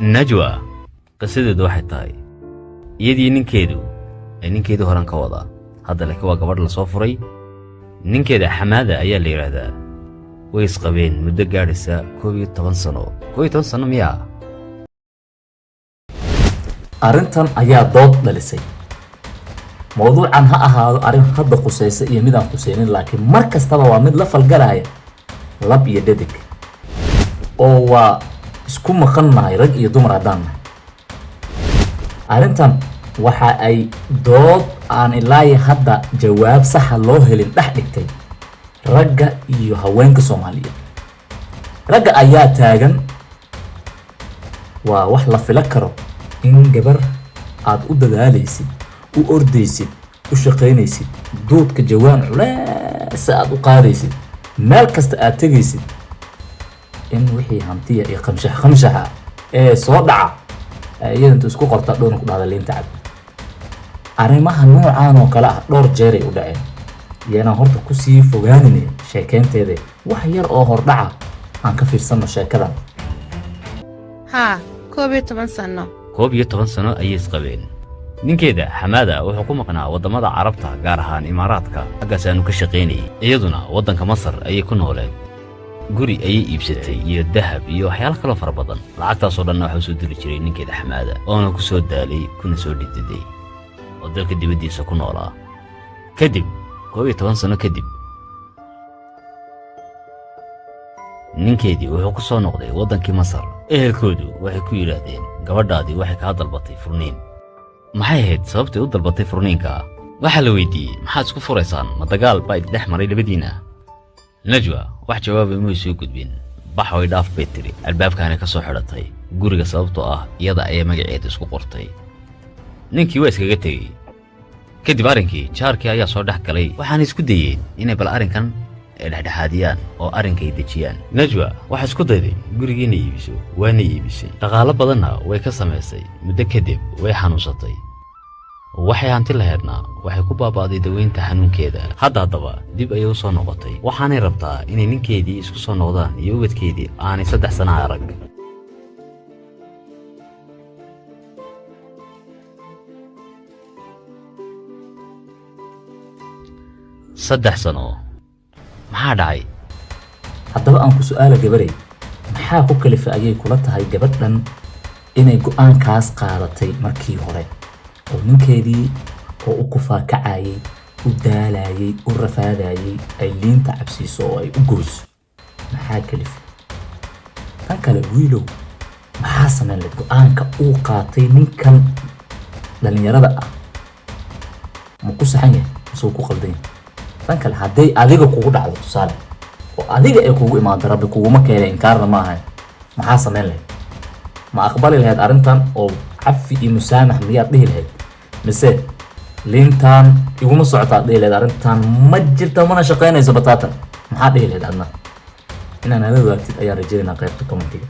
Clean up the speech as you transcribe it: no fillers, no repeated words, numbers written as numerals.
Najwa qisadeedu waxay tahay iyadii ninkeedu ee ninkeedii horan ka wadaa hadda, laakiin waa gabadh lasoo furay. Ninkeeda Xamaada ayaa la yidhaahdaa. Way isqabeen muddo gaadhaysa 11 sano. 11 sano miyaa? Arrintan ayaa dood dhalisay. Mowduucan ha ahaado arrin hadda khusaysa iyo mid aan khusaynin, laakiin mar kastaba waa mid la falgalaya lab iyo dhedig, oo waa isku maqan nahay rag iyo dumar haddaan nahay. Arrintan waxa ay dood aan ilaa hadda jawaab saxa loo helin dhex dhigtay ragga iyo haweenka Soomaaliyeed. Ragga ayaa taagan waa wax la filo karo in gabar aad u dadaalaysid, u ordaysid, u shaqaynaysid, duudka jawaan culeesa aad u qaadaysid, meel kasta aad tegaysid, in wixii hantiya iyo qamshax qamshaxa ee soo dhaca ay iyada intu isku qorta dhowna ku dhahda liinta cab. Arrimaha noocaan oo kale ah dhowr jeeray u dhaceen. Iyanaan horta kusii fogaanine sheekeynteeda, wax yar oo hordhaca aan ka fiirsanno sheekadan. Haa, 11 sanno. 11 sano ayay isqabeen. Ninkeeda Xamaada wuxuu ku maqnaa waddamada Carabta, gaar ahaan Imaaraadka, xaggaas aanu ka shaqaynayay. Iyaduna waddanka Masar ayay ku nooleen. Guri ayay iibsatay iyo dahab iyo waxyaalo kaloo fara badan. Lacagtaasoo dhanna waxaa u soo diri jiray ninkeeda Xamaada, oona ku soo daalay kuna soo dhididay oo dalka dibaddiisa ku noolaa. Kadib 11 sano kadib, ninkeedii wuxuu ku soo noqday waddankii Masar. Ehelkoodu waxay ku yidhaahdeen, gabadhaadii waxay kaa dalbatay furniin. Maxay ahayd sababtay u dalbatay furniinka? Waxaa la weydiiyey, maxaad isku furaysaan? Ma dagaal baa idin dhex maray labadiinna? Najwa wax jawaabay umay soo gudbin. Bax way dhaaf bay tiri, albaabkaana ka soo xidhatay guriga, sababtoo ah iyada ayaa magaceeda isku qortay. Ninkii waa iskaga tegey. Kadib arrinkii jaarkii ayaa soo dhex galay, waxaana isku dayeen inay bal arrinkan ay dhexdhexaadiyaan oo arrinkay dejiyaan. Najwa waxay isku dayday gurigii inay iibiso, waana iibisay, dhaqaalo badanna way ka samaysay. Muddo kadib way xanuunsatay. Waxay hanti lahaydna waxay ku baaba'day daweynta xanuunkeeda. Haddaba dib ayay u soo noqotay, waxaanay rabtaa inay ninkeedii isku soo noqdaan iyo ubadkeedii aanay 3 sana arag. 3 sano maxaa dhacay? Haddaba aan ku su'aala gabarey, maxaa ku kalifay ayay kula tahay gabadhan inay go'aankaas qaadatay markii hore, oo ninkeedii oo u kufaakacayay, u daalayay, u rafaadayay, ay liinta cabsiiso oo ay u goyso? Maxaa kalifay? Tan kale, wiilow, maxaa samayn lahayd go'aanka uu qaatay ninkan dhallinyarada ah? Ma ku saxan yahay mise uu ku qaldan yahay? Tan kale, hadday adiga kugu dhacdo, tusaale, oo adiga ay kugu imaado, Rabbi kuguma keenay, inkaarna ma ahayn, maxaa samayn lahayd? Ma aqbali lahayd arrintan oo cafi iyo musaamax miyaad dhihi lahayd, mise liintan iguma socotaad dhihi lahayd, arrintan ma jirta mana shaqaynayso bataatan? Maxaa dhihi lahayd adna? Inaan nala wadaagtid ayaan rajaynaa qaybta commentiga.